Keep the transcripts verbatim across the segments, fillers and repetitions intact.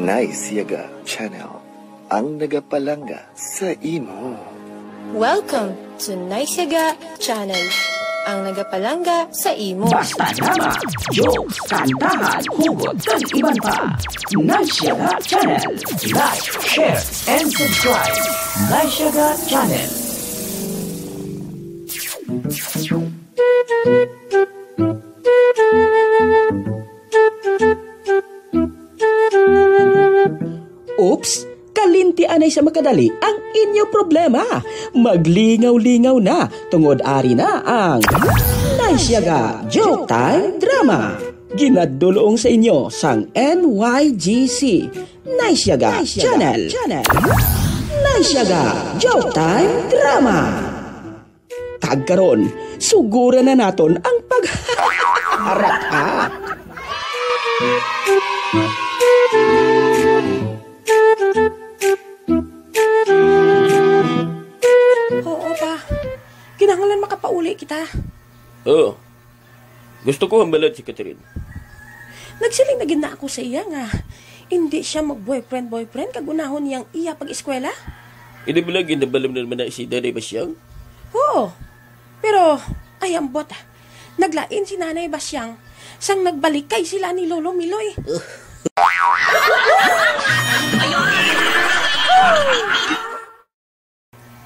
Nice Yaga Channel, ang nagapalangga sa imo. Welcome to Nice Yaga Channel, ang nagapalangga sa imo. Basta drama, jokes, kantahan, hugot, kag iban pa. Nice Yaga Channel. Like, share, and subscribe. Nice Yaga Channel. Oops! Kalinti anay sa makadali ang inyo problema. Maglingaw-lingaw na, tungod ari na ang Nice Yaga Joke Time Drama. Ginadulong sa inyo sang N Y G C, Nice Yaga Channel. Nice Yaga Joke Time Drama. Kag karon, suguran na naton ang pag-, harap. Oo, pa. Kinahanglan makapauli kita. Oh, gusto ko hambalan si Catherine. Nagsiling na gid na ako sa iya nga hindi siya mag-boyfriend-boyfriend kag unahon niya ang iya pag-eskwela. Hindi mo lagi nabalam na naman na si Nanay Basyang? Oo. Pero, ay, ambot, ah. Naglain si Nanay Basyang sang nagbalikay sila ni Lolo Miloy.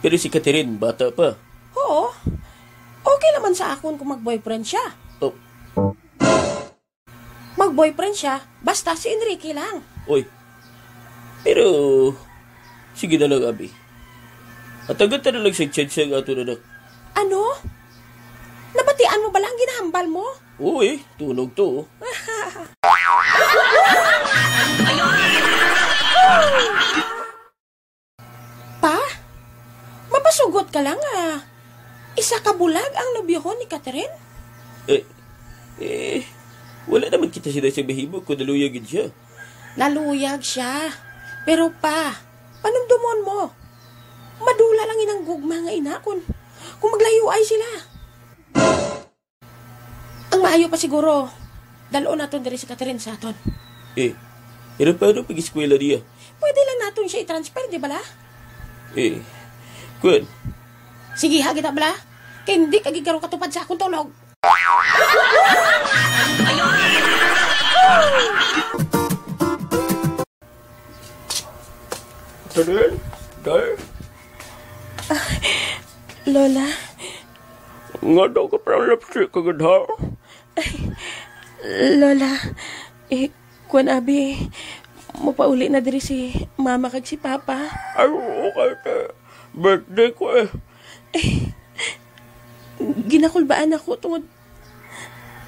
Pero si Catherine, bata pa. Oo. Okay naman sa akon kung mag-boyfriend siya. Oh. Mag-boyfriend siya, basta si Enrique lang. Oy. Pero, sige na lang, Abi. Hatagan ta na lang sa chance ang aton anak. Ano? Nabatian mo bala ang ginahambal mo? Oo eh, tunog to, oh. Pa? Mapasugot ka lang, ah. Isa ka bulag ang nobyohon ni Catherine? Eh, eh, wala naman kita sila sa mahimo kung naluyag gid siya. Naluyag siya. Pero pa, panumdomon mo. Madula lang inang gugma nga ina kung, kung maglayuay sila. Ang maayo pa siguro, dal-on naton diri si Catherine sa aton. Eh, pero paano pag-eskwela niya? Pwede lang naton siya i-transfer, di bala? Eh, kwan. Sige, ha, kita bala? Kay hindi ka gid karon katupad sa akong tulog. Catherine, day. Ah, Lola. Nga daw ka parang lapsi ka gid, ha? Ay, Lola, eh, kwan, abi, mupauli na diri si Mama kag si Papa. Ay, oo, kay te, birthday ko, eh. Eh, ginakulbaan ako tungod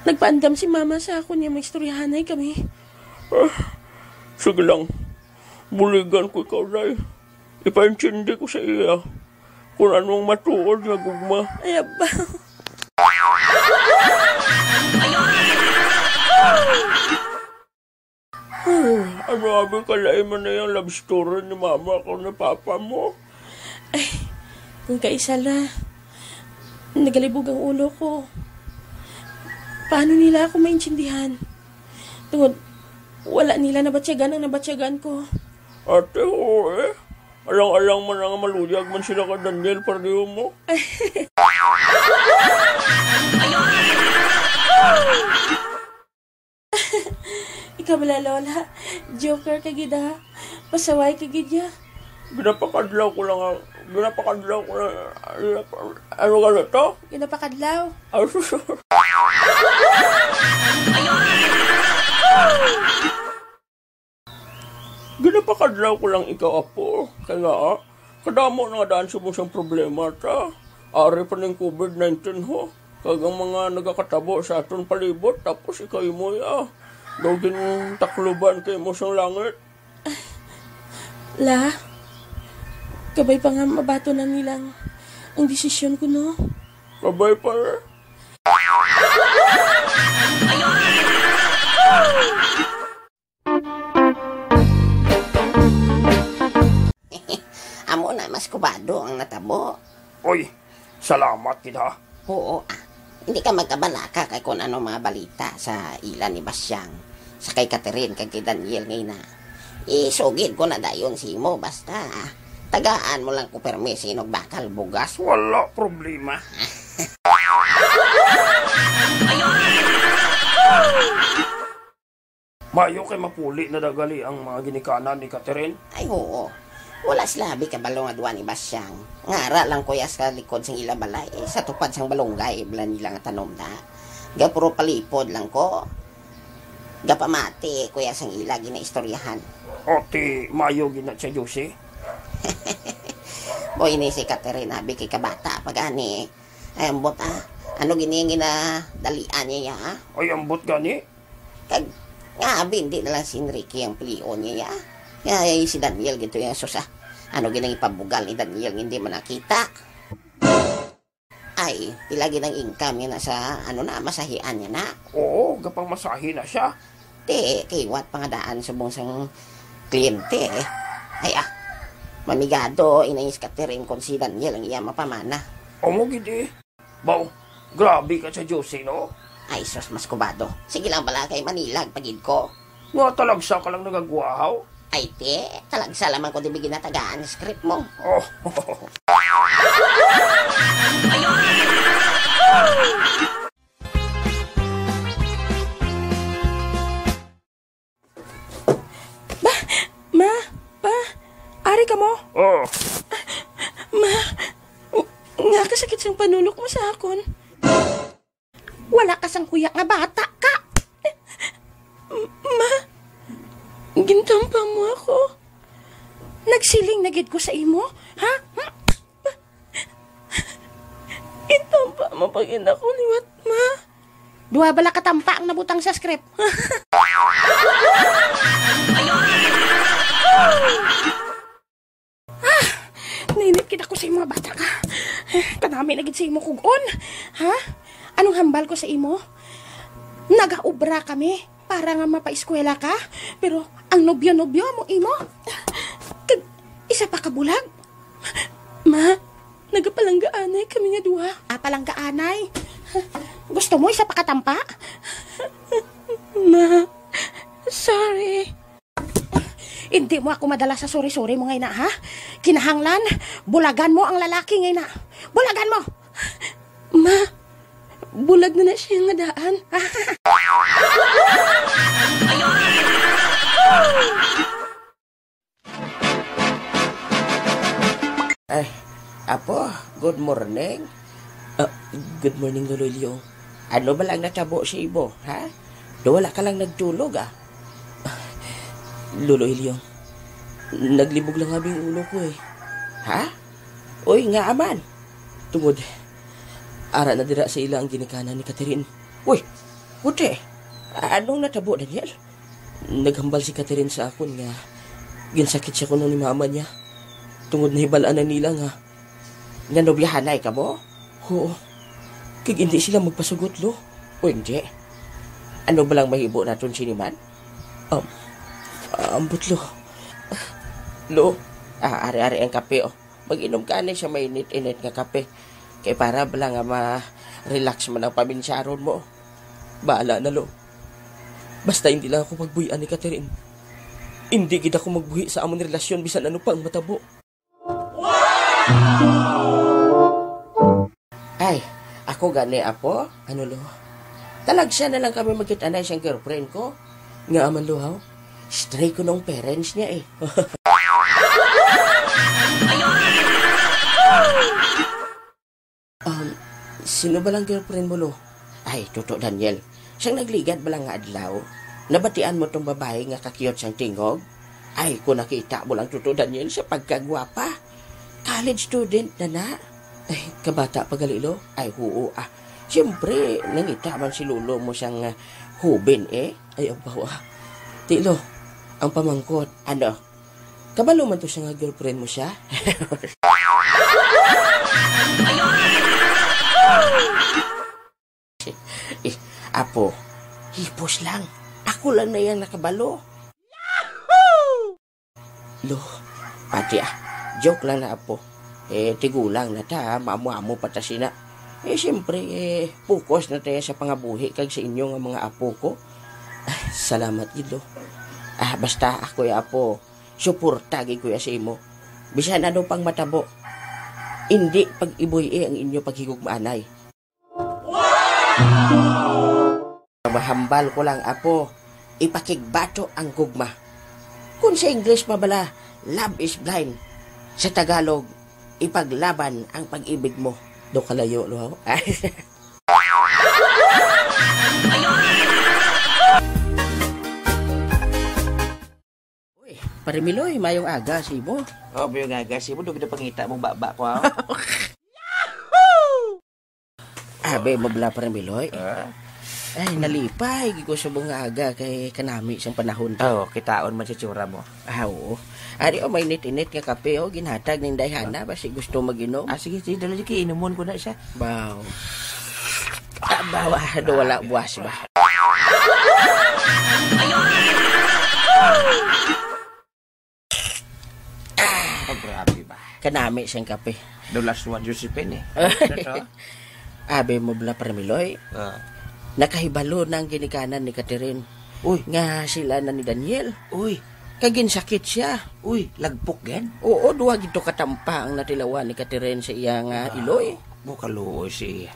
nagpaandam si Mama sa akon nga maistoryahanay kami. Ah, sige lang. Buligan ko ikaw, day. Ipaintindi ko sa iya kung ano ang matuod nga gugma. Ay, aba. Ay, ano abi ka, lain man na yung love story ni mama ko ni papa mo. Ay, kung kaisa la, nagalibog ang ulo ko. Paano nila ako maintindihan? Tungod, wala nila nabatyagan ang nabatyagan ko. Ate, oo eh. Alang-alang man nga maluyag man sila kay Daniel, pareho mo. Ikaw bala, Lola. Joker ka gid, ha? Pasaway ka gid, ya. Ginapakadlaw ko lang ang, ginapakadlaw ko lang, ano ka na to? Ginapakadlaw. Ah, sus. Ginapakadlaw ko lang ikaw, apo. Kaya nga, ah, kadamo na nga daan sa imong problema ta. Ari pa ning covid nineteen, ho. Kag ang mga nagakatabo sa aton palibot, tapos ikaw imo, ah. Daw gintakluban kay mo sang langit. La, kabay pa nga mabaton na nilang ang desisyon ko, no? Kabay pa, eh. Amo na, mas kubado ang natabo. Oy, salamat kita. Oo, ah. Hindi ka magkabalaka kay kung ano mga balita sa ila ni Basyang, sa kay Catherine, kag kay Daniel nga ina. Isugid ko na dayon sa imo, basta tagaan mo lang ko permi sinog bakal bugas. Wala problema. Mayo kay mapuli na daw gali ang mga ginikanan ni Catherine. Ay, oo. Wala sila abi kabalo nga duwa ni Basyang. Ngara lang kuya sa likod sang ila balay, eh, sa tupad sang balunggay, bala nila nga tanom na. Gapuro palipod lang ko. Gapamati, kuya, sang ila ginaistoryahan. Ati, mayo gina siya, Josie. Boy, ni si Catherine, abi kay kabata pa gani. Ay, ambot, ah. Ano gini ang ginadalian niya, ah? Ay, ambot gani. Kag, nga, abi, hindi na lang si Enrique ang pilion niya, ah. Nga, ay, si Daniel, gito yung susa. Ano ginang ipabugal ni Daniel, hindi man nakita. Ay, pila gid ang income niya na sa, ano na, masahian niya na? Oo, gapang masahi na siya. Ti, kiwat pa nga daan subong sang kliyente, eh. Ay, ah, mamigado, inay si Catherine, kung si Daniel ang iya mapamana. Amo gid, eh. Baw, grabe ka sa Diyos, eh, no? Ay, sus, mas kubado. Sige lang bala kay manilag pa gid ko. Nga talagsa ka lang nagagwahaw? Ay, ti, talagsa lamang ko di ba ginatagaan ang script mo. Oh. Ba, ma, pa, ari ka mo? Oh. Ma, nga kasakit sang panulok mo sa akon. Wala ka sang huya nga bata ka. Ma, gintampa mo ako. Nagsiling na gid ko sa imo, ha? Gintampa mo pa gid ako liwat, ma. Duha bala ka tampa ang nabutang sa script. Ah! Nainit kita ko sa imo nga bata ka. Kadami na gid sa imo kugon. Ha? Anong hambal ko sa imo? Nagaobra kami para nga mapaeskwela ka, pero ang nobyo-nobyo mo imo. Kag isa pa ka bulag. Ma, nagapalanggaanay kami nga duha. Ah, palanggaanay? Gusto mo isa pa ka tampa? Ma, sorry. Hindi mo ako madala sa suri-suri mo ngay na, ha? Kinahanglan, bulagan mo ang lalaki ngay na. Bulagan mo! Ma, bulag na na siya nga daan. Ay, apo, good morning. Ah, good morning, Lolo Ilyong. Ano ba lang natabo si imo, ha? Do wala ka lang nagtulog, ah? Lolo Ilyong, naglibog lang abi ang ulo ko, eh. Ha? Uy, nga aman. Tungod, ara na dira sa ila ang ginikanan ni Catherine. Uy, puti. A-, anong natabo, Daniel? Naghambal si Catherine sa akon nga ginsakit siya kuno ni mama niya. Tungod nahibal-an na nila nga, nga nobyahanay kamo? Oo. Kag hindi sila magpasugot, lo. O hindi? Ano ba lang mahibo naton sini man? Um, ambot, lo. Lo, ah, ari-ari ang kape, oh. Mag-inom ka ani sa mainit-init nga kape. Kay para bala nga ma-relax man ang paminsyaron mo. Bahala na, lo. Basta hindi lang ako pagbuhian ni Catherine. Hindi gid ako magbuhi sa amon relasyon bisan ano pa ang matabo. Ay, ako gani, apo? Ano, lo? Talagsa na lang kami magkita na siyang girlfriend ko. Nga aman, lo, haw? Stray ko nung parents niya, eh. Um, sino ba lang girlfriend mo, lo? Ay, Toto Daniel. Siyang nagligad ba lang nga adlaw, nabatian mo tong babae nga kakiyot sang tingog? Ay, kung nakita mo lang, Toto Daniel, sa pagkagwapa. College student na na. Ay, kabata pa gali, lo? Ay, huo, ah. Siyempre, nangita man si lolo mo sang, ah, hubin, eh. Ay, abaw, ah. Ti, lo, ang pamangkot, ano? Kabalo man to siya nga girlfriend mo siya? Eh, apo, hipos lang. Ako lang na yang nakabalo. Lo, pati ah. Joke lang na, apo. Eh, tigulang na ta, ah. Maamo-amo pa ta sina. Eh, siyempre, eh, focus na tayo sa pangabuhi kag sa inyo nga mga apo ko. Ay, salamat gid, lo. Ah, basta ako, ya, apo, suporta gid ko, ya, sa imo. Bisan ano pang matabo, indi pag-ibuy-i ang inyo paghigugmaanay. Mahambal ko lang, apo, ipakigbato ang gugma. Kung sa English pa bala, love is blind. Sa Tagalog, ipaglaban ang pag-ibig mo. Do kalayo, no? Uy, Pare Miloy, mayong aga sa imo. Oh, mayong aga sa imo. Dugay na pangita mong baba ko, ha? Abi mo bala, Pare Miloy. Ah? Ay, nalipay gid ko subong nga aga kay kanami sang panahon. Oh, kitaon man sa tsura mo. Ah, oo. Ari, oh, may init-init nga kape, oh, ginhatag ning dayhana, basi gusto mag-inom. Ah, sige, sige, dala, sige, inumon ko na siya. Baw. Ah, baw, ah, do wala buwas ba? Oh, grabe ba? Kanami siyang kape. The last one, Josephine, eh. Ano to? Abi mo bala, Pare Miloy. Ah. Nakahibalo na ang ginikanan ni Catherine. Uy. Nga sila na ni Daniel. Uy. Kag ginsakit siya. Uy, lagpok gid? Oo, duha gid to katampa ang natilawan ni Catherine sa iya nga iloy. Bukaluoy siya.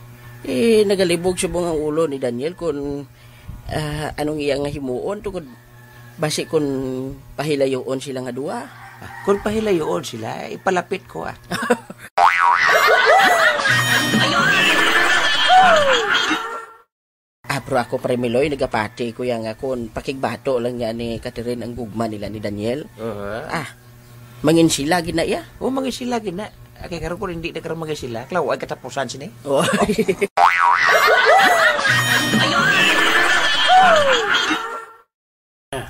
Eh, nagalibog subong ang ulo ni Daniel kung, ah, anong iya nga himuon tungod basi kung pahilayoon sila nga duha. Ah, kung pahilayoon sila, ipalapit ko, ah. Ah, pero ako, Pare Miloy, nagapati ko ya nga kung pakigbato lang niya ni Catherine ang gugma nila ni Daniel. Aha. Ah, manginsila gid na iya. O, manginsila gid na. Kay karon kung hindi na karon manginsila, klaw, ay katapusan sini. Oh.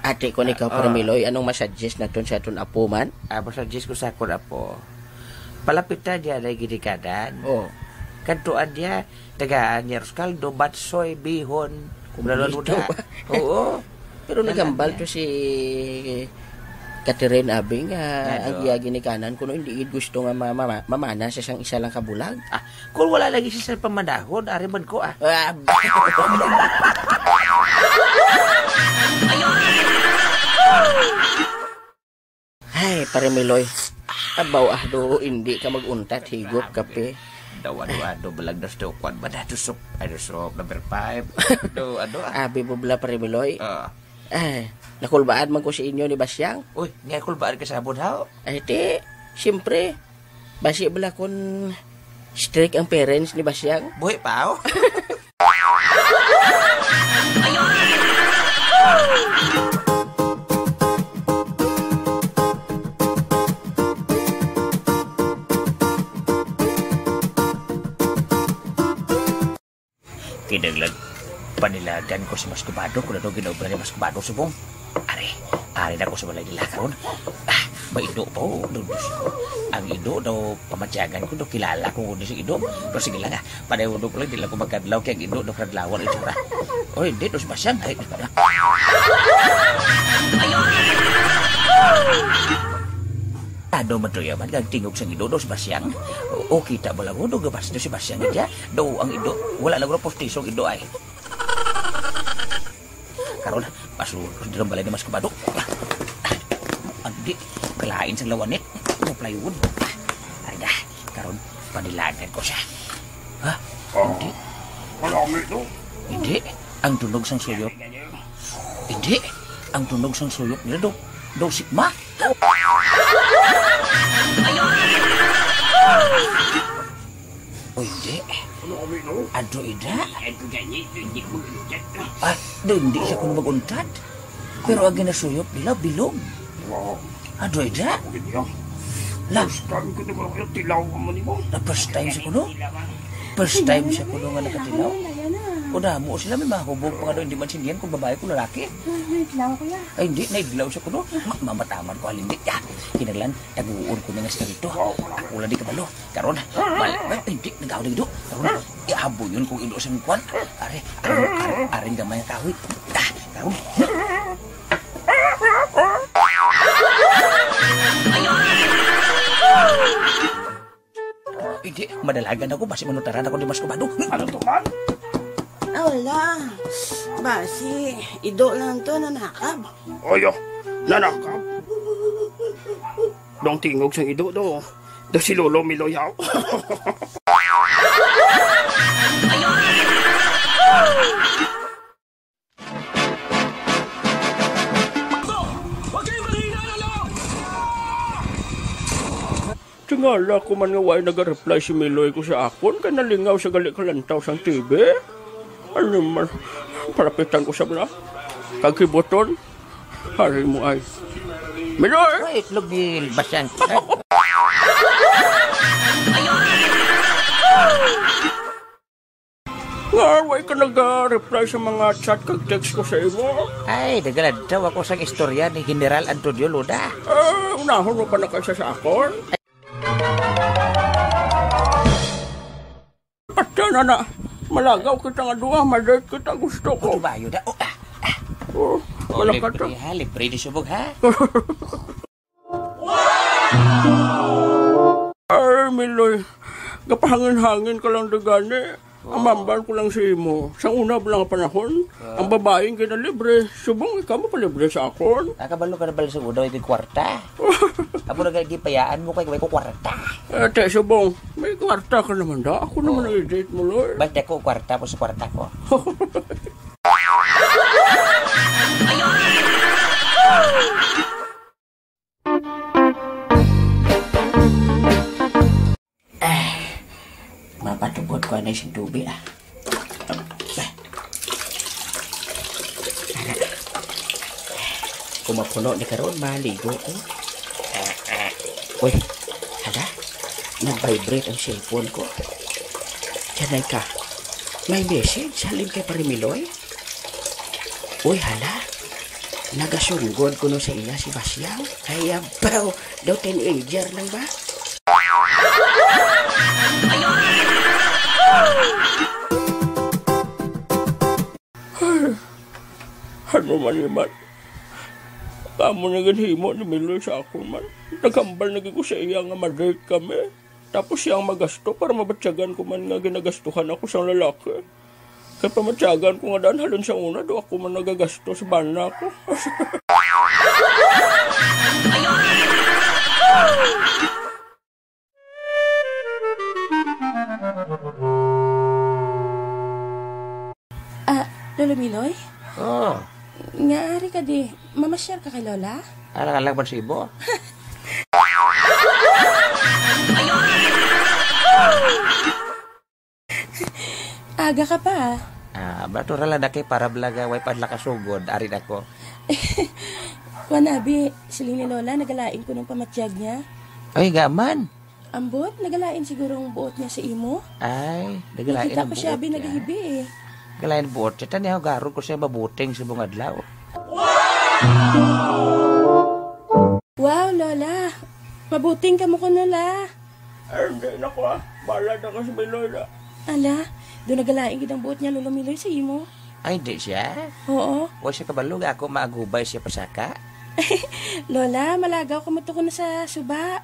Ate, kung ikaw, Pare Miloy, anong masuggest naton sa aton apo man? Ah, masuggest ko sa akon apo, palapita diya na ginikanan. Oh. Kadtuan diya, tagaan niya ros kaldo, batsoy, bihon, Kumpleto. Lalo na. Oo. Pero nagambal to si Catherine abi nga ang iya ginikanan kuno hindi gid gusto nga ma-, ma-, mamana sa isang isa lang ka bulag. Ah, kung wala lagi siya sa pamanahon, ari man ko, ah. Ah, Ay, Pare Miloy. Abaw, ah, do, hindi ka mag-untat, higop, kape. Daw, ano, ano, balag na sa kwan ba na, tusok, ano, tusok, number five. Do, ano, ah. Abi mo bala, Pare Miloy? Ah. Ay, nakulbaan man ko sa inyo ni Basyang. Uy, nga kulbaan ka sa amon, haw? Ay, ti, siyempre, basi bala kun strict ang parents ni Basyang. Buhi pa, oh. Kinahanglan panilagan ko si Mas Kubado, kung ano ginaobra ni Mas Kubado subong. Ari, ari na ko sa balay nila karon. Ah, may ido pa, oh, Diyos ko. Ang ido daw, pamatyagan ko daw, kilala ko kung sa ido. Pero sige lang, ah, padayon ko lang, di lang ko magkadlaw, kaya ang ido daw, kadlawan, itsura. Oy, di, dos basyang, ay, di ba? Ano man to yaman, kag tingog sang ido, dos basyang? O, kita mo lang, oh, do gabas do si basyang, niya. Do, ang ido, wala lang, oh, postiso ang ido, ay. Karon, pasuro ko sa balay ni Mas Kubado. Andi, kalain sang lawanit. Ano plywood? Ay na, karon, panilagan ko siya. Ha? Ah, andi. Malami to. Hindi. Ang tunog sang suyok. Hindi. Ang tunog sang suyok nila do. Do sikma. O, hindi. Ano kami, no? Adto ida. Adto gani, hindi ko mag-untat. Ah, do, hindi siya kuno mag-untat. Pero ang ginasuyop nila, bilog. Wow. Adto ida. Ako gid niya. La. First time ko na mga tilaw ka mo nimo. Na first time siya kuno? First time siya kuno nga nakatilaw? Ayan na, ayan na. O, damo sila, may mga hubog pa nga daw, hindi man sindihan kung babae, kung lalaki. May tilaw, kuya. Ay, hindi, naidlaw siya kuno. Ma-, mamataman ko, halin di. Ah, kinahanglan, taguon ko na nga sa dito. Ako lang di kabalo. Karon, bal-, bal-, hindi, nagaw na ido. Karon, iaboyon kong ido sa kwan. Are, are, are, aring gamay ang kahoy. Ah, karon. Hindi, madalagan ako, basi manutaran ako ni Mas Kubado. Ano to man? Ah, wala. Basi, ido lang to na nakab. Oyo, Nanakap. Dong tingog sang ido do. Do si Lolo Miloyaw. Tingala ko man nga way naga-reply si Miloy ko sa akon, kay nalingaw sa gali kalantaw sang T V. Ano man, palapitan ko sa bala. Kag kibuton, hari mo ay. Miloy! Ay, itlog ni Basyang. Nga, way ka naga-reply sa mga chat kag text ko sa imo? Ay, nagalantaw ako sang istorya ni General Antonio Luna. Ah, unahon mo pa na kaysa sa akon? Patya na na. Malagaw kita nga duha, ma-date kita, gusto ko. Ano ba yun? Oh, ah, ah. Oh, Oh, wala ka to. Libre ha, libre ni subong ha. Ay, Miloy, gapahangin-hangin ka lang di gani. Amambal ko lang sa imo. Sa una pa lang nga panahon, ang babaeng ginalibre, subong ikaw mapalibre sa akon. Nakabalo ka na bala sa una, may kwarta. Amo na gani gipayaan mo kay may ko kwarta. Eh, te, subong, may kwarta ka naman da. Ako naman ang i-date mo, Lord. Basta ko kwarta mo sa kwarta ko. Ay, mapatubod ko anay sing tubi, ah. Kung mapuno ni karon, maligo ko. Uy, hala, nag-vibrate ang cellphone ko. Diyan ay ka. May message, halin kay Pare Miloy. Uy, hala. Nagasunggod kuno sa iya si Basyang. Kaya baw, daw teenager lang ba? Ano man ni man? Kamo na ginhimo ni Miloy sa akon man. Naghambal na gid ko sa iya nga ma-date kami. Tapos siya ang magasto para mabatyagan ko man nga ginagastuhan ako sang lalaki. Kay pamatyagan ko nga daan halin sa una, do ako man nagagasto sa bana ko. Ah, Lolo Miloy? Oh. Nga ari ka di, mamasyar ka kay Lola? Alang-alang man sa imo. Aga ka pa. Ah, natural lang na kay para bala nga way pa nakasugod, ari na ko. Kuan abi, siling ni Lola, nagalain ko ng pamatyag niya. Ay, nga man. Ambot, nagalain siguro ang buot niya sa imo. Ay, nagalain Nakita ang ko siya buot abi niya. Nagahibi eh. Nagalain buot siya. Tani ako, garod ko siya mabuting sa mga adlaw. Wow, Lola. Mabuting ka mo kuno, la. Ay, hindi na ko, ah. Bala na ka sa Miloy na. Ala, doon nagalain gid ang buot niya, Lolo Miloy, sa imo. Ay, hindi siya? Oo. Wa siya kabalo nga ako maagubay siya pasaka? Lola, malagaw ka mo to kuno sa suba.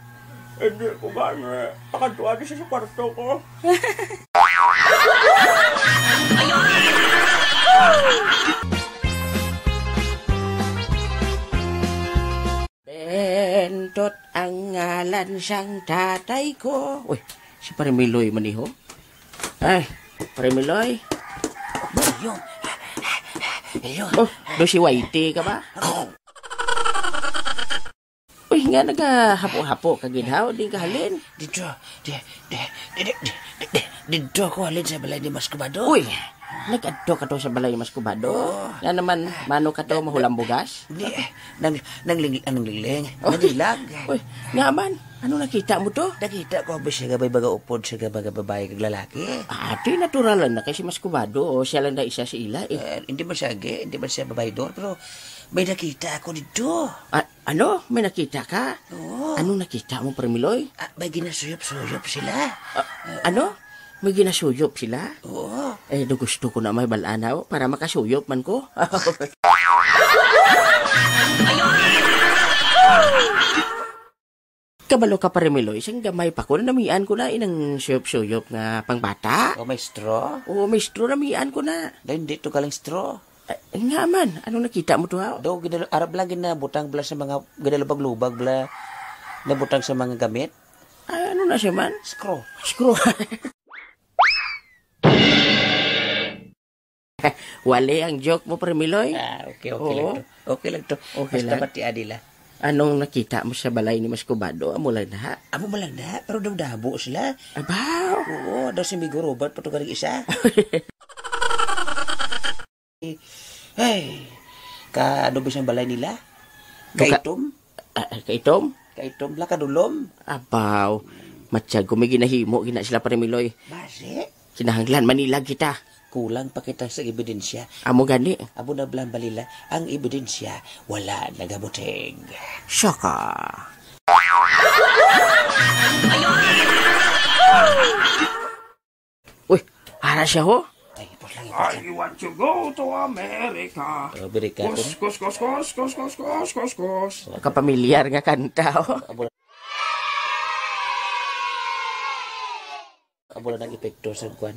Hindi ko gani. Pakadtuan siya sa kwarto ko. Bentot ang ngalan sang tatay ko. Uy, si Pare Miloy man iho. Ay, Pare Miloy. Iyo. Iyo. Oh, do si Y T ka ba? Uy, nga nagahapo-hapo ka gid, haw? Di ka halin? Dito, di, di, di, di, di, di, dito ko halin sa balay ni Mas Kumado. Uy, nag-adto ka to sa balay ni Mas Kumado? Oo. Nga naman, mano ka to, mahulam bugas? Di, eh, nang, nang ling-, nang lingling, Oh. Naghilag. Uy, nga man, ano nakita mo to? Nakita ko ba siya nga may mga upod sa mga babae kag lalaki? Ati, natural lang na kay si Mas Kumado, o siya lang na isa sa ila, eh. Eh, hindi man siya agi, hindi man siya babaydor, pero may nakita ako dito. Ah, Ano? May nakita ka? Oo. Anong nakita mo, Pare Miloy? Ah, may ginasuyop-suyop sila. Ah, ano? May ginasuyop sila? Oo. Eh, do gusto ko na may bal-an, haw, para makasuyop man ko. Kabalo ka, Pare Miloy, sang gamay pa ko, namian ko na inang suyop-suyop nga pangbata. O, may straw? Oo, may straw, namian ko na. Dahil hindi to galing straw. Ay, nga man, anong nakita mo to, ha? Do, ginal-, arap lang ginabutang bala sa mga, ginalubag-lubag bala, nabutang sa mga gamit. Ay, ano na siya man? Screw. Screw. Wali ang joke mo, Pre Miloy. Ah, okay, okay lang Oo. to. Okay lang to. Okay Basta lang. Bati adila. Anong nakita mo sa balay ni Mas Kubado? Amo lang na. Amo man lang na, pero daw dabo sila. Abaw! Oo, daw si Migo Robert pa to galing isa. Ay, ka ano ba siyang balay nila? Duka- Kaitom? Ah, ah, kaitom? Kaitom, la kadulom. Abaw, matyag ko may ginahimo, gina sila, Pre Miloy. Basi? Kinahanglan, manilag kita. Kulang pa kita sa ebidensya. Amo gani. Amo na bala ang balila, ang ebidensya, wala nagabuting. Saka. Uy, ara siya, ho? Ay, ipos lang, ipos lang. I want to go to America. America, Kus, kun- kus, kus, kus. Kapamilyar nga kanta, oh. Abo, abo na nag-epekto sa kuwan.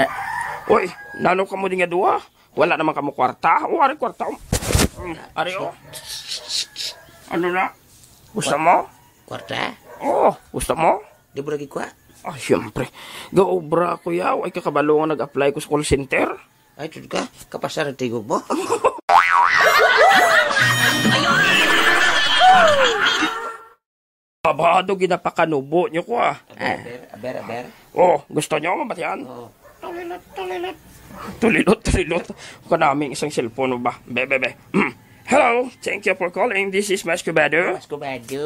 Eh, uy, nano kamo di nga duha? Wala naman kamo kwarta? O, ari kwarta, oh. Mm, ari, oh. Ano na? Gusto mo? Kwarta? Oo, gusto mo? Di mo lagi kwa? Ah, siyempre. Gaobra ako, yaw. Ay, kakabalo nga nag-apply ko sa call center. Ay, tud ka? Kapasar ang tingog mo? Abado, ginapakanubo nyo ko, ah. Aber, aber, aber, aber. Oh, gusto nyo mabatian? Oo. Tulilot, tulilot. Tulilot, tulilot. Kanaming isang cellphone mo ba? Be, be, be. Hmm. Hello, thank you for calling. This is Mas Kubado. Mas Kubado.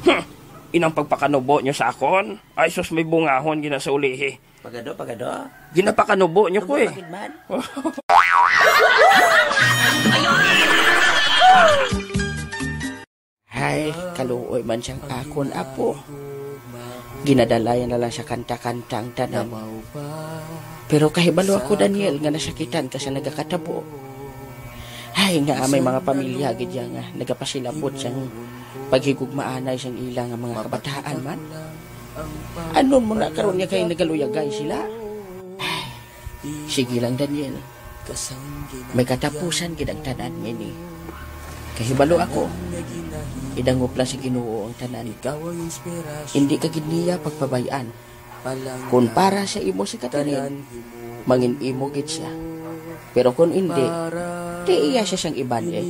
Hmm. Inang pagpakanubo nyo sa akon? Ay, sus, may bungahon gina sa ulihi. Pagado, pagado. Ginapakanubo nyo ko, Tubo eh. Pagid man. Hay, kaluoy man siyang akon, apo. Ginadalayan na lang sa kanta-kanta ang tanan. Pero kahibalo ako, Daniel, nga nasakitan ka sa nagakatabo. Hay, nga may mga pamilya gid ya nga nagapasilabot sang paghigugmaanay sang ila nga mga kabataan man. Ano mo na karon nga kay nagaluyagay sila? Ay, sige lang, Daniel. May katapusan gid ang tanan, Mini. Kahibalo ako, idangop lang sa Ginoo ang tanan. Hindi ka gid niya pagpabay-an. Kun para sa imo si Catherine, mangin-imo gid siya. Pero kun indi, di iya siya sang iban, eh.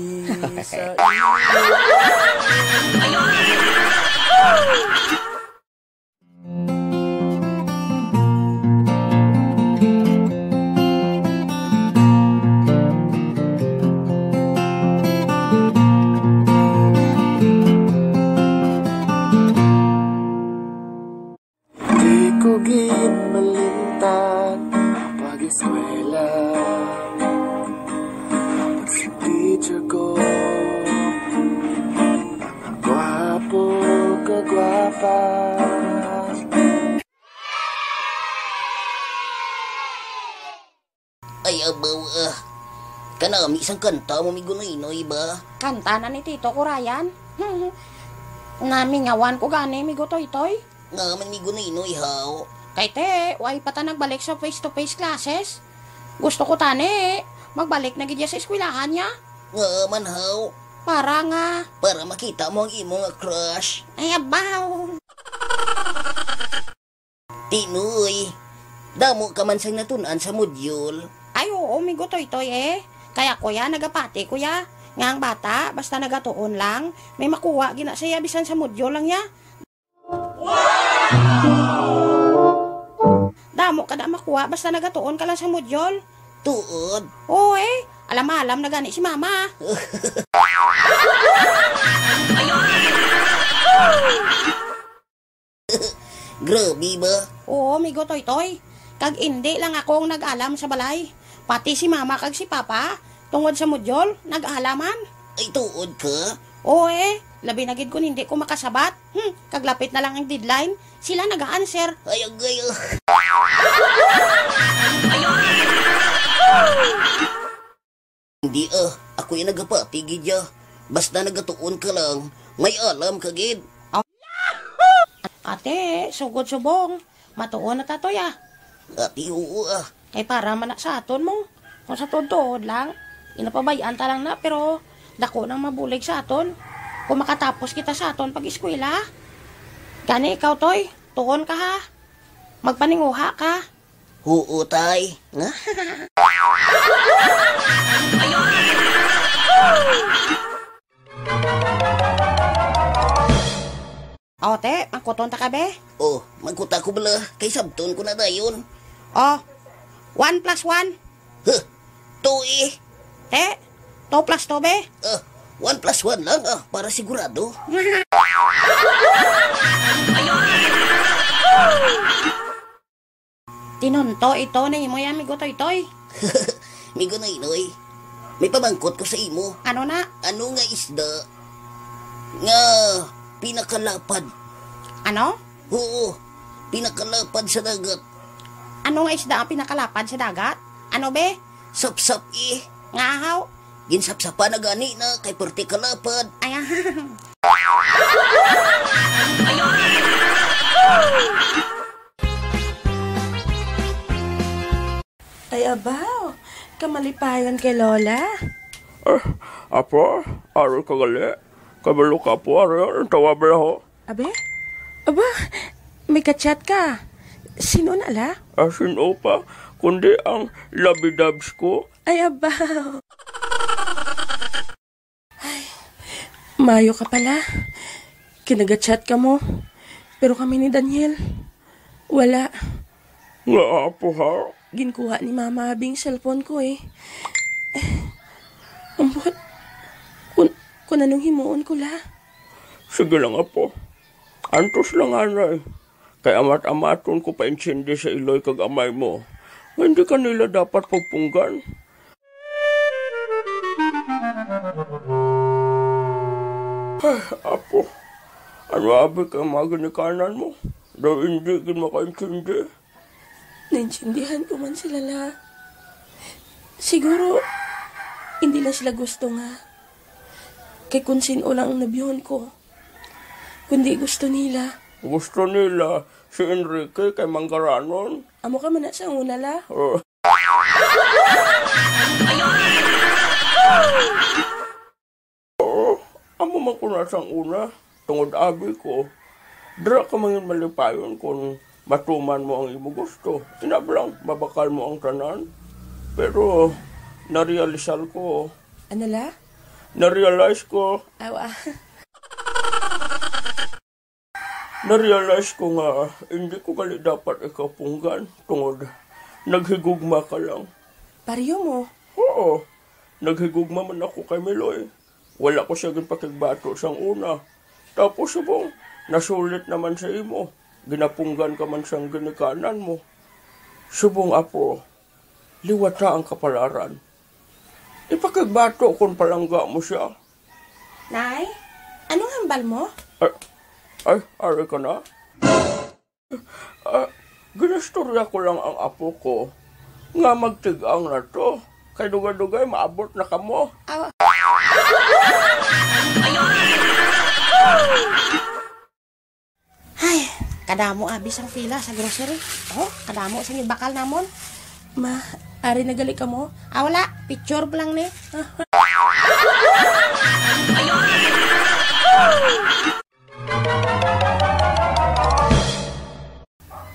Di ko gid malimtan ang pag-eskwela. Pag sa teacher ko, gwapo ka gwapa. Ay, abaw, ah. Kanami sang kanta mo, Migo Noynoy, ba? Kanta na ni Tito ko, Ryan. Namingawan ko gani, Migo Toytoy. Nga man, Migo Noynoy, haw? Kay te, way pa ta nagbalik sa face-to-face classes. Gusto ko tani, magbalik na gid ya sa eskwelahan niya. Nga man, haw? Para nga. Para makita mo ang imo nga crush. Ay, abaw. Tinoy, damo ka man sang natun-an sa module. Ay, oo, Migo Toytoy, eh. Kaya ko ya, nagapati ko ya, nga ang bata, basta nagatuon lang, may makuha gina siya bisan sa module lang ya. Damo ka na makuha, basta nagatuon ka lang sa module. Tuod. Oo, eh. Alam-alam na gani si mama. Grabe ba? Oo, Migo Toytoy. Kag indi lang ako ang nag-alam sa balay. Pati si mama kag si papa, tungod sa module, nag-alaman. Ay, tuod ka? Oo, eh. Labi na gid kun hindi ko makasabat. Hmm, kag lapit na lang ang deadline. Sila nag-a-answer. Ay, agay, ah. Hindi, ah. Ako yung nagapati gid ya. Basta nagatuon ka lang, May alam ka gid. Ate, sugod subong. Matuon na ta, Toy, ah. Ate, oo, ah. Kay para man na sa aton mo. Kung sa tuod-tuod lang, ginapabay-an ta lang na, pero dako nang mabulig sa aton. Kung makatapos kita sa aton pag-eskwela. Gani ikaw, Toy, tuon ka, ha? Magpaninguha ka. Oo, Tay. O, te, mangkuton ta ka, be? Oh, mangkuta ko bala, kay sabton ko na dayon. Oh, one plus one. Huh, two eh. Te, two plus two, be? Ah, one plus one lang, ah, para sigurado. Tinunto ito ni imo ya, amigo Toytoy. Amigo Noynoy, may pamangkot ko sa imo. Ano na? Ano nga isda nga pinakalapad? Ano? Oo, pinakalapad sa dagat. Ano nga isda ang pinakalapad sa dagat? Ano, be? Sapsap eh. Nga haw? Ginsapsapan na gani na kay perti kalapad. Ay, ah. Ay, abaw, kamalipayon kay Lola. Ah, apo, ari ka gali. Kabalo ka, apo, ari ang tawag bala ho. Abe? Aba, may ka-chat ka. Sino na la? Ah, sino pa? Kundi ang labidabs ko. Ay, abaw. Ay, mayo ka pala. Kinaga-chat ka mo. Pero kami ni Daniel, wala. Nga apo, ha? Ginkuha ni Mama Abing cellphone ko, eh. Ambot, kun, kun anong himuon ko, la? Sige lang, apo. Antos lang, anay. Kay amat-amaton ko pa-intindi sa iloy kag amay mo nga hindi ka nila dapat pagpunggan. Ay, apo, ano abi kay mga ginikanan mo? Daw hindi gid makaintindi. Naintindihan ko man sila, la. Siguro, hindi lang sila gusto nga. Kay kung sin-o lang ang nabiyuhon ko, kundi gusto nila. Gusto nila si Enrique kay manggaranon. Amo ka man na sa una, la. Oh. Oo, amo man ko na sang una, tungod abi ko, dira ka mangin malipayon kon matuman mo ang imo gusto. Ina lang, mabakal mo ang tanan. Pero, narealisar ko. Ano la? Narealize ko. Awa. Narealize ko nga hindi ko gali dapat ikaw punggan tungod naghigugma ka lang. Pareho mo? Oo, naghigugma man ako kay Miloy. Wala ko siya ginpakigbato sang una. Tapos subong, nasulit naman sa imo. Ginapunggan ka man sang ginikanan mo. Subong, apo, liwata ang kapalaran. Ipakigbato kon palangga mo siya. Nay, anong hambal mo? Ay, ay, ari ka na? Ah, ginastorya ko lang ang apo ko nga magtig-ang na to. Kay dugay-dugay maabot na kamo. Aw. Ay, kadamo abi sang pila sa grocery. Oh, kadamo sang bakal namon. Ma, ari na gali kamo? Ah, wala. Picture lang ni.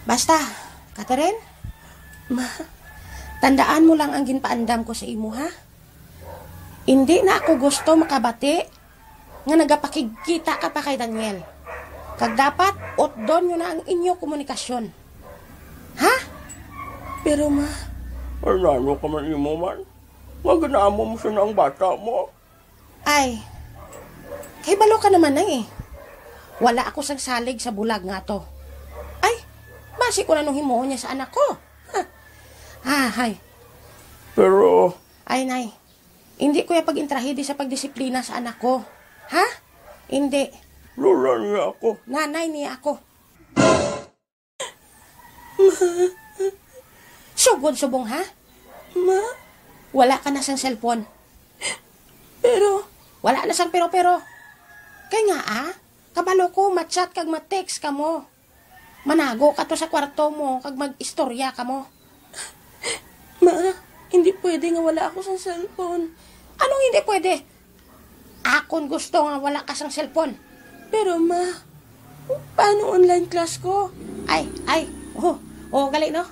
Basta, Catherine, ma, tandaan mo lang ang ginpaandam ko sa imo, ha? Indi na ako gusto makabati nga nagapakigkita ka pa kay Daniel. Kag dapat utdon nyo na ang inyo komunikasyon. Ha? Pero, ma, Fernando ka man imo man. Nga ginaamo mo siya na ang bata mo. Ay, kay balo ka naman na eh. Wala ako sagsalig sa bulag nga to. Ay, basi ko na nung himuon niya sa anak ko. Ha? Ah, hay. Pero Ay, nay. Hindi ko ya pag-intrahidi sa pagdisiplina sa anak ko. Ha? Hindi. Lola niya ako. Nanay niya ako. Sugod subong, ha? Ma? Wala ka na sang cellphone. Pero Wala na sang pero-pero. Kay nga, ah, kabalo ko, ma-chat kag ma-text kamo. Manago ka to sa kwarto mo kag mag-istorya kamo. Ma, hindi pwede nga wala ako sa cellphone. Anong hindi pwede? Akon gusto nga wala ka sang cellphone. Pero, ma, paano online class ko? Ay, ay, oh, oh, gali, no?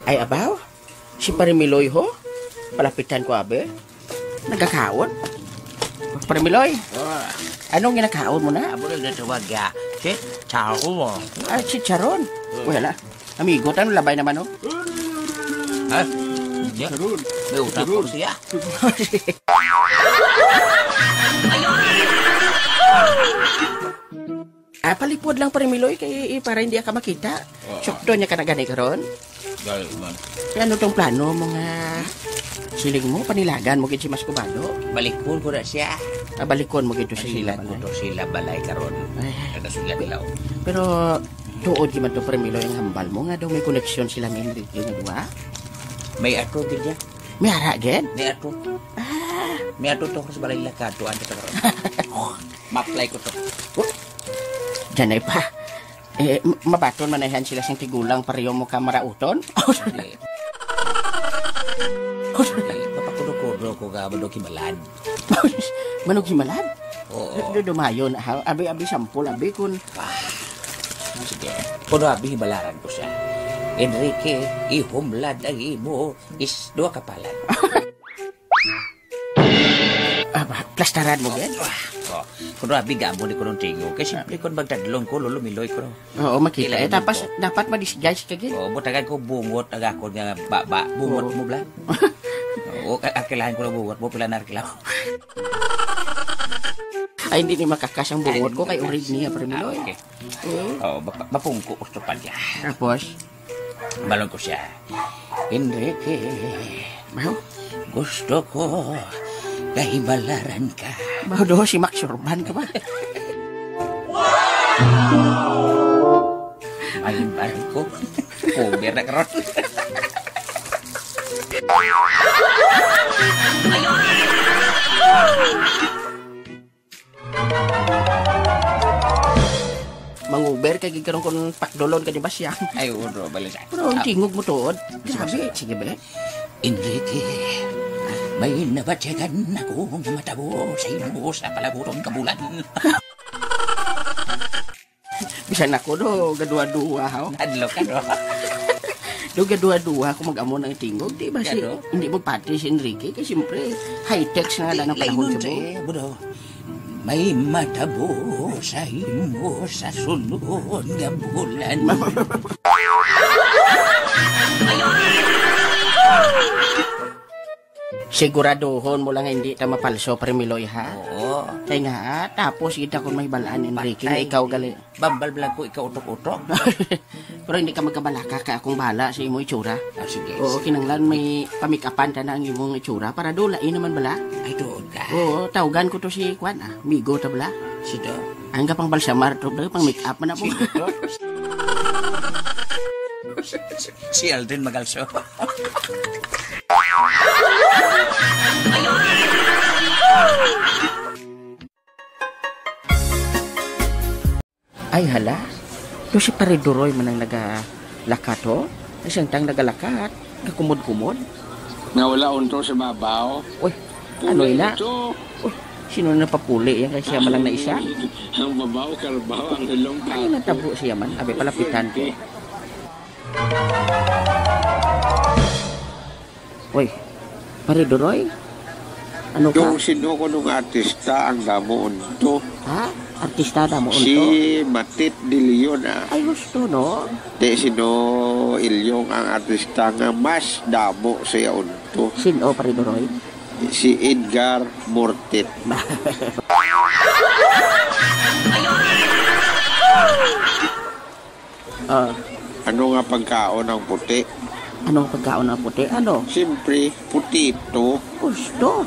Ay, abaw, si Pare Miloy ho? Palapitan ko, abi. Nagakaon? Pare Miloy, ah, anong ginakaon mo na? Amo na ginatawag ya, chicharon. Ah, chicharon? Hmm. Wala. Amigo, tan labay naman, oh. Ha? Chicharon. May utang po siya. Ah, palipod lang, Pare Miloy, kay, eh, para hindi ka makita. Oo. Sukdo niya ka na gani karon? Dali man. Kay ano tong plano mo nga siling mo, panilagan mo gid si Mas Kubado? Balikon ko na siya. Ah, balikon mo gid to sa sila, Panilagan ko balay. To sila balay karon. Ay. Kada sila nila, oh. Pero tuod gid man to, Pare Miloy, ang hambal mo nga daw may koneksyon sila ni Enrique nga duha? May ato gid niya. May ara gid? May ato. Ah. May ato to sa balay nila kato, ano to karon? Ma-apply ko to. Oh. Diyan ay pa. Eh, m-, mabaton man na yan sila sing tigulang pareho mo ka marauton? Sige. Sige, papakudo-kudo ko ka, Manong Himalad. Manong Himalad? Oo. Du-, du-, dumayon, ha? Abi, abi, sampol, abi, kun Ah, sige. Kuno abi, himalaran ko siya. Enrique, ihumlad ang imo is duha ka palad. Ah, ba, plastaran mo, Ben? Oh, kuno abi, gamo ni kunong tingog. Kay simple kon magdadlong ko, lolo, Miloy ko. Oo, makita. Kailangan Eh, tapos, ko. Dapat ma-disguise ka, gid. Oh, butagan ko bungot ang akon nga baba. Bungot Oo. Mo, bla? Oo, a-, arkilahan ko na bungot mo. Pila na arkilaw? Ay, hindi ni makakas ang bungot ko kay urig niya, Pare Miloy. Ah, okay. Oo. Oh, map-, mapungko ko sa pagya. Tapos? Balon ko siya, "Enrique, Baho? Gusto ko kahimalaran ka." Baho do, si Max Urban ka ba? Ay, barko. Cover na karon. Manguber ka gid karon kon pakdulon ka ni Basyang. Ay, oo, bro, balik sa Pero ang Ah. Tingog mo tuod. Sige, Grabe, sige. Sige, be. Enrique, may nabatyagan ako nga matabo sa imo sa palabuton ka bulan. Bisan ako, do, gaduha-duha, haw. Hadlok ka, no? Do, gaduha-duha kung mag-amo ng tingog, di ba si, Gado? Hindi mo pati si Enrique, kay siyempre, high-tech na nga lang ang panahon Laingon sa sa buo. Iya, bro. May matabo sa imo sa sunod nga bulan. Siguraduhon mo lang nga hindi ta mapalso, Pare Miloy, ha? Oo. Kay nga, ah, tapos kita kung may balaan, Enrique, nga Patay. Ikaw gali. Bambal bala ko ikaw utok-utok. Pero hindi ka magkabalaka kay akong bahala sa imong itsura. Ah, sige, Oo, sige. Kinanglan may pamikapan ta na ang imong itsura para dulain naman bala. Ay, tuod ka. Oo, tawgan ko to si Kwan, ah. Migo ta bala. Sino? Ang kapang balsamar to, bro, pang make up man na po. Sino to? Si Alden Magalso. Ay, hala. To si Pare Duroy man ang nagalakat, ho? Ay, siyang tang nagalakat. Kakumod-kumod. Nga wala unto sa babaw. Uy, ano Puli ina? Ito. Uy, sino na papuli yan kay siya man lang na isa? Ang babaw, karbaw, ang ilong, Ano na tabo siya man? Abi, palapitan ko. Uy, Pare Duroy? Ano ka? Kung sino ko nung artista ang damo unto? Ha? Artista damo unto? Si Matit de Leon, ah. Ay, gusto, no? Di sino Ilyong ang artista nga mas damo siya unto? Sino, Pare Duroy? Si Edgar Mortit. Ah. Ano nga pagkaon ang puti? Anong pagkaon ang puti? Ano? Siyempre, putito. Gusto.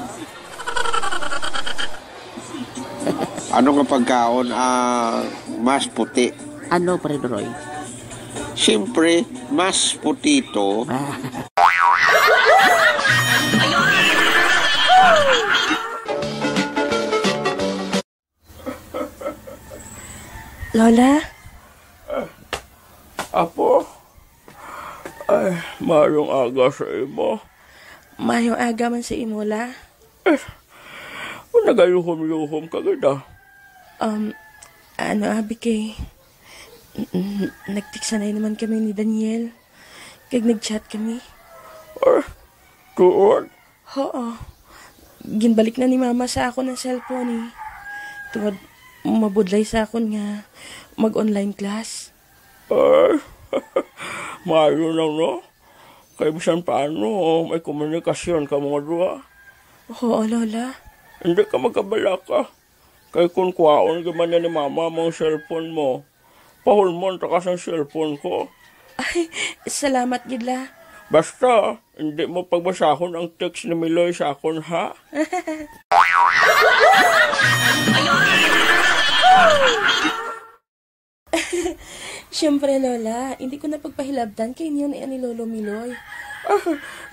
Ano nga pagkaon ang mas puti? Ano, Pare Duroy? Siyempre, mas putito. Lola? Apo? Ay, maayong aga sa imo. Maayong aga man sa imo, La. Kung nagayuhom-yuhom ka gid, ah. Um, ano, abi kay... n- n- Nagtiksanay naman kami ni Daniel. Kag nag-chat kami. Ah, tuod? Oo. Ginbalik na ni Mama sa akon ang cellphone eh. Tungod mabudlay sa akon nga mag-online class. Ay, maayo lang, no? Kay bisan paano, may komunikasyon ka mga duha. Oo, Lola. Hindi ka magkabalaka. Kay kung kuhaon gyud man ni Mama mong cellphone mo, pahulmon ta ka sang cellphone ko. Ay, salamat gid, La. Basta, hindi mo pagbasahon ang text ni Miloy sa akon, ha? Siyempre, Lola, hindi ko na pagpahilabtan kay niyo ni ani Lolo Miloy. Ah,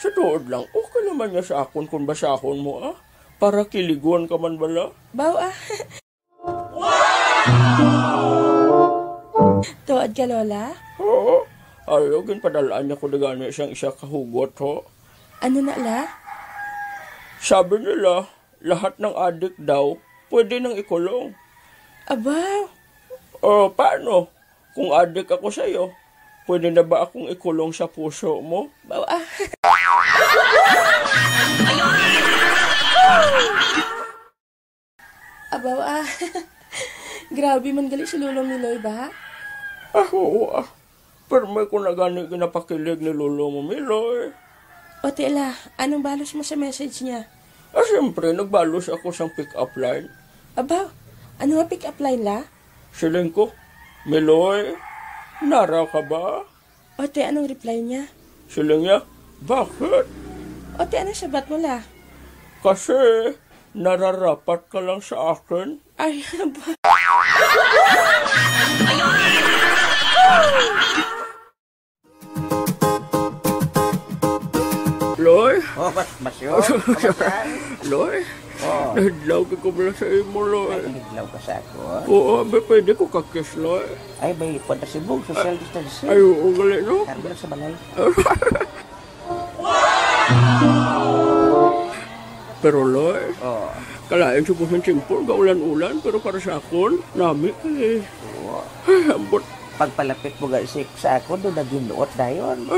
sa tuod lang, okay naman niya sa akon kung basahon mo, ah. Para kiligon ka man bala. Baw ah. Tuod ka, Lola? Oo. Ayaw, ginpadalaan niya ko na gani siyang isa ka hugot, ho. Ano na, La? Sabi nila, lahat ng adik daw, pwede nang ikulong. Abaw. O, paano? Kung adik ako sa'yo, pwede na ba akong ikulong sa puso mo? Baw ah. Abaw ah. Grabe man gali si Lolo Miloy ba? Ah, oo ah. Pero may ko na gani ginapakilig ni Lolo mo, Miloy. O Tela, anong balos mo sa message niya? Ah, siyempre, nagbalos ako sang pick-up line. Abaw, ano nga pick-up line, La? Siling ko, Miloy, nara ka ba? O te, anong reply niya? Siling niya, bakit? O te, anong sabat mo, La? Kasi nararapat ka lang sa akin. Ay, ba? Loy? Oh, Mas Masyo? Kamusta? Loy? Oh, Nahidlaw ka ko bala sa imo, Loy. Nahidlaw ka sa ako? Oo, may pwede ko ka-kiss, Loy. Ay, may pwede si Bong, social distancing. Ay, oo, gali, no? Karbal sa balay. Pero, Loy, Oh, kalain sa buhang tiempo, gaulan-ulan, pero para sa akon, nami kay... oo. Ay, ambot. Pagpalapit mo ga si sa ako, do naginuot dayon.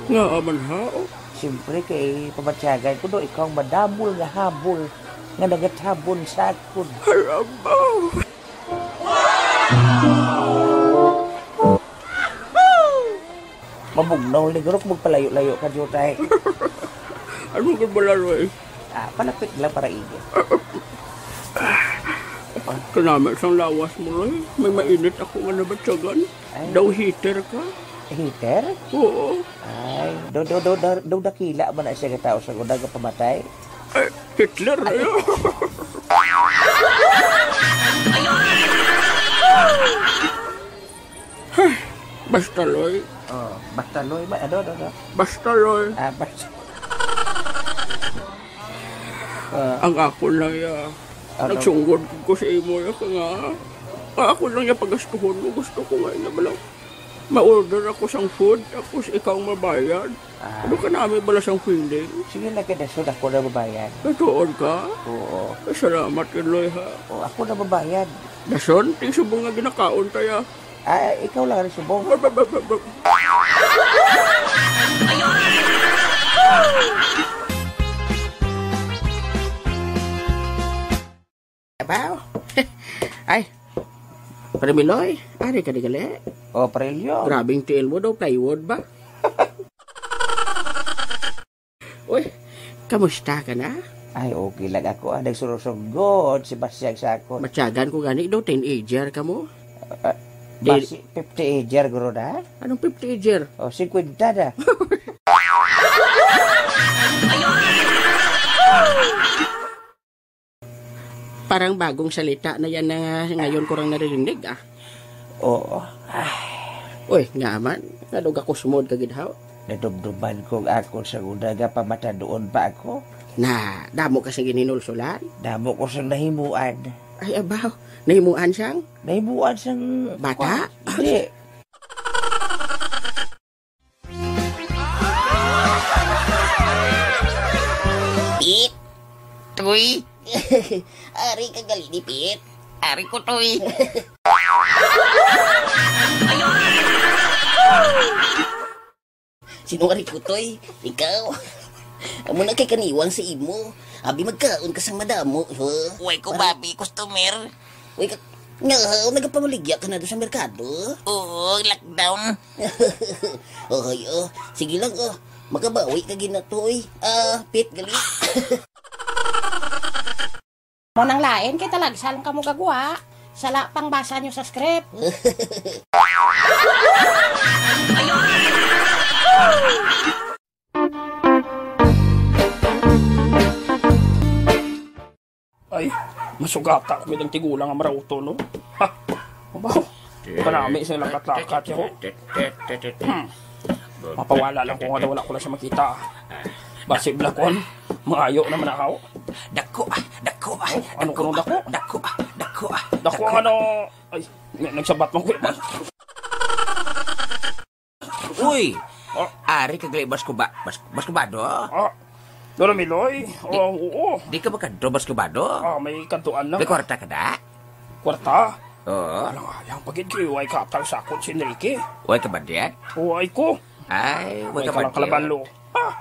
Nga man ha, oh. Siyempre kay pamatyagan ko do, ikaw ang madamol nga habol nga nagatabon sa akon. Ay, abaw. Mabugnaw ni Gurok, magpalayo-layo ka, Jutay. Ano ka bala, Loy? Ah, palapit lang para init. Kanami sang lawas mo, Loy. May mainit ako nga nabatyagan. Ay. Daw heater ka? Heater? Oo. Ay, do, do, do, do, do, dakila man na siya nga tao sa guna nga pamatay. Ay, Hitler, ayo. Basta, Loy. Oh, basta Loy ba? Ano, ano, ano? Basta, Loy. Ah, basta. Ah, Ang ako lang ya. Ano? Nagsunggod ko sa imo ya ka nga. Ang ako lang ya pagastuhon mo. Gusto ko nga ina ba lang. Ma-order ako sang food, tapos ikaw ang mabayad. Ah. Ano ka namin bala sang feeling? Sige na, kaya sud ako na mabayad. Katuon ka? Oo. Ay, salamat, Loy, ha? O, ako na mabayad. Dason, ting subong nga ginakaon tayo. Ah, ikaw lang ang subong. Abaw. Ay, Premiloy, ari ka di gali. O, Parilyo. Grabing tiil mo daw, plywood ba? Uy, kamusta ka na? Ay, okay lang ako. Ah, nagsurusugod si Basyag sa ako. Matyagan ko gani daw, teenager ka mo. Ah, Di- basi, fifty ager, guro na? Anong fifty ager? O, fifty na. Parang bagong salita na yan na ngayon ko lang naririnig, ah. Oo. Ay. Uy, nga man, nganong gakusmod ka gid, haw? Nadumduman ko nga akon sang una nga pamatanuon pa ako. Na, damo ka sa ginhinulsulan? Damo ko sang nahimuan. Ay, abaw, nahimuan sang? Nahimuan sang Bata? Hindi. Pit? Toy? Ari ka gali ni Pit? Ari ko, Toy. Sino ari ko, Toy? Ikaw? Amo na kay kaniwang sa imo. Abi magkaon ka sang madamo, ha? Way ko babi, customer. Way ka, nga, nagapamaligya ka na do sa merkado? Oo, lockdown. Okay, oh. Sige lang, oh. Makabawi ka gina, Toy. Ah, Pit, gali. Mo nang lain kay talagsa lang kamo gagwa. Sala pang basa nyo sa script. Ay, masugata ko ang tigulang nga marauto, no? Ha? Mabaw. Kanami sa lakat-lakat, yo. Hmm. Mapawala lang ko nga wala ko lang siya makita. Basi blakon, mangayo naman ako. Dako, ah, dako, ah, Oh, ano dako, ko nung dako? Dako, ah, dako, ah, Dako, dako. Ano? Ay, na- nagsabat man ko. Uy! Oh. Ari ka gali, Baskuba-, Bas-, Baskubado? Ah, Lolo Miloy? Oh, oo. Di ka makadto, Baskubado? Ah, may kantuan lang. May kwarta ka da? Kwarta? Oo. Alang ayang pagid kay way katang sakot si Enrique. Way ka ba diyan? Way ko. Ay, way May ka ba kalang diyan? Kalabanlo. Ah!